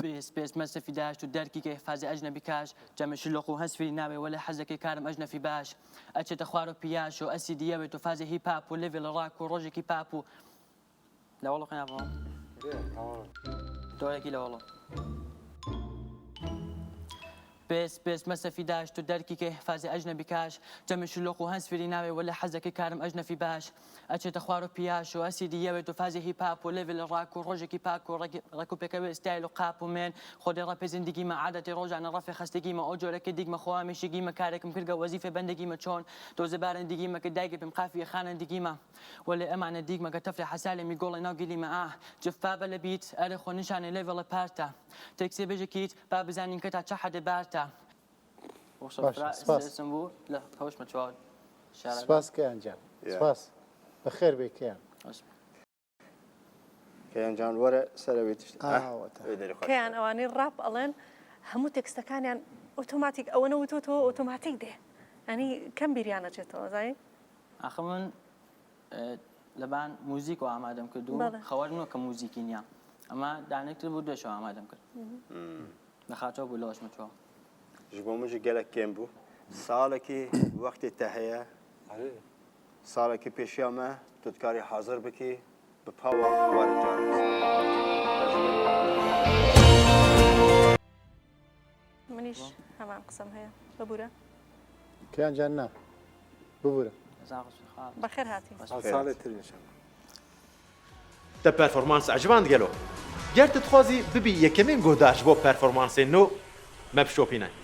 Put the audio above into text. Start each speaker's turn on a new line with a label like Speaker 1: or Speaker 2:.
Speaker 1: پێس پێس مەسرەفی داشت و دەرکی کەی فازی ئەجنەبی کاش جەمە شلۆق و هەسفری ناوێ وەلێ حەزەکەی کارم ئەژنەفی باش ئەچێتە خوارەوە پیاش و ئەسیدی یەوێت و فازی هیپ هاپ و لێڤێڵ ڕاک و ڕۆژێکی پاپ و لەوەڵۆ قەنابەوە دۆرێکی لەوەڵۆ پێس پێس مەسەفی داشت و دەرکی کەی فازی ئەژنەبی کاش جەمە شلۆق و هەسفری ناوێ وەلێ حەزەکەی کارم ئەژنەفی باش ئەچێتە خوارو پیاش و ئەسیدی یەوێت و فازی هیپ هاپ و لێڤل ڕاک و ڕۆژێکی پاک و ڕێک و پێکەوێ ستایل و قاپ و مێن خۆدێ ڕەپێ زندگیمە عادەتی ڕۆژانە ڕەفێ خەستگیمە ئەو جۆرە کە دیگمە خۆ هەمیشگیمە کارێکم کردگە وەزیفێ بەندەگیمە چۆن تۆزێ بارندگیمە کە دایکێ پێم قافیە خانەندگیمە وەلێ ئەمانە دیگمە کە تەفرێ حەسالێ می گۆڵێ ناو گلیمە ئاه جفابە لە بیت ئەرێ خۆ نیشانێ لێڤڵێ پارتە تێکسێ بێژە کیت با بزانین کە تا چە حەدێ بارتە.
Speaker 2: باشە سپاس سپاس کەیان جان سپاس بەخێر بێ کەیان
Speaker 3: کەیان جان وەرە سەرەوەی تشت
Speaker 4: کەیان ئەوانەی ڕاپ ئەڵێن هەموو تێکستەکانیان ئۆتۆماتیک ئەوە نەوتۆتەوە ئۆتۆماتیک دێ ئەنی کەم بیریان ئەچێتەوە زای
Speaker 1: ئاخە من لەبان موزیک و ئامادەم کرد و خەوەر نوە کە موزیکی نییە ئەمە دانێکتر بوو دوێشەوە ئامادەم کرد لە خاتۆ بوو لەوەش متوە
Speaker 3: ji bo min jî gelek kêm bû. Salekî wextê te heye. Salekî pêşiya me tu dikarî hazir bikî bi pawa were carek.
Speaker 4: منیش هەمان قسەم هەیە ببورە.
Speaker 2: کیان جان نا ببورە.
Speaker 4: بەخێر هاتی.
Speaker 2: ساڵێ تر ان شاء الله.
Speaker 5: Te performans eciband gelo? Ger tu dixwazî bibî yekemîn guhdar ji bo performansên nû, me bişopîne.